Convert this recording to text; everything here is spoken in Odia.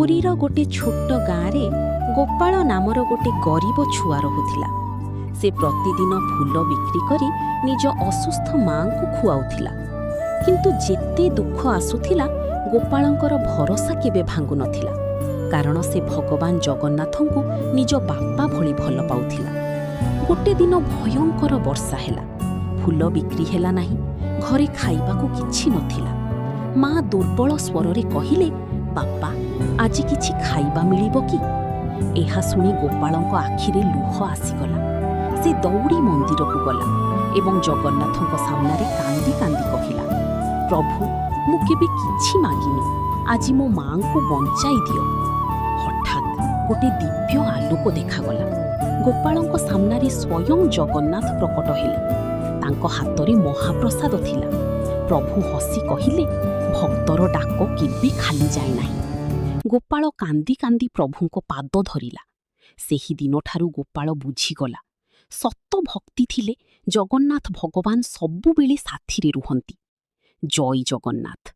ପୁରୀର ଗୋଟେ ଛୋଟ ଗାଁରେ ଗୋପାଳ ନାମର ଗୋଟେ ଗରିବ ଛୁଆ ରହୁଥିଲା। ସେ ପ୍ରତିଦିନ ଫୁଲ ବିକ୍ରି କରି ନିଜ ଅସୁସ୍ଥ ମାଆଙ୍କୁ ଖୁଆଉଥିଲା। କିନ୍ତୁ ଯେତେ ଦୁଃଖ ଆସୁଥିଲା, ଗୋପାଳଙ୍କର ଭରସା କେବେ ଭାଙ୍ଗୁନଥିଲା, କାରଣ ସେ ଭଗବାନ ଜଗନ୍ନାଥଙ୍କୁ ନିଜ ବାପା ଭଳି ଭଲ ପାଉଥିଲା। ଗୋଟେ ଦିନ ଭୟଙ୍କର ବର୍ଷା ହେଲା। ଫୁଲ ବିକ୍ରି ହେଲା ନାହିଁ। ଘରେ ଖାଇବାକୁ କିଛି ନଥିଲା। ମା ଦୁର୍ବଳ ସ୍ୱରରେ କହିଲେ, "ବାପା, ଆଜି କିଛି ଖାଇବା ମିଳିବ କି?" ଏହା ଶୁଣି ଗୋପାଳଙ୍କ ଆଖିରେ ଲୁହ ଆସିଗଲା। ସେ ଦୌଡ଼ି ମନ୍ଦିରକୁ ଗଲା ଏବଂ ଜଗନ୍ନାଥଙ୍କ ସାମ୍ନାରେ କାନ୍ଦି କାନ୍ଦି କହିଲା, "ପ୍ରଭୁ, ମୁଁ କେବେ କିଛି ମାଗିନି। ଆଜି ମୋ ମାଆଙ୍କୁ ବଞ୍ଚାଇ ଦିଅ।" ହଠାତ୍ ଗୋଟେ ଦିବ୍ୟ ଆଲୋକ ଦେଖାଗଲା। ଗୋପାଳଙ୍କ ସାମ୍ନାରେ ସ୍ୱୟଂ ଜଗନ୍ନାଥ ପ୍ରକଟ ହେଲେ। ତାଙ୍କ ହାତରେ ମହାପ୍ରସାଦ ଥିଲା। ପ୍ରଭୁ ହସି କହିଲେ, "ଭକ୍ତର ଡାକ କେବେ ଖାଲି ଯାଏ ନାହିଁ।" ଗୋପାଳ କାନ୍ଦି କାନ୍ଦି ପ୍ରଭୁଙ୍କ ପାଦ ଧରିଲା। ସେହି ଦିନଠାରୁ ଗୋପାଳ ବୁଝିଗଲା, ସତ ଭକ୍ତି ଥିଲେ ଜଗନ୍ନାଥ ଭଗବାନ ସବୁବେଳେ ସାଥିରେ ରୁହନ୍ତି। ଜୟ ଜଗନ୍ନାଥ।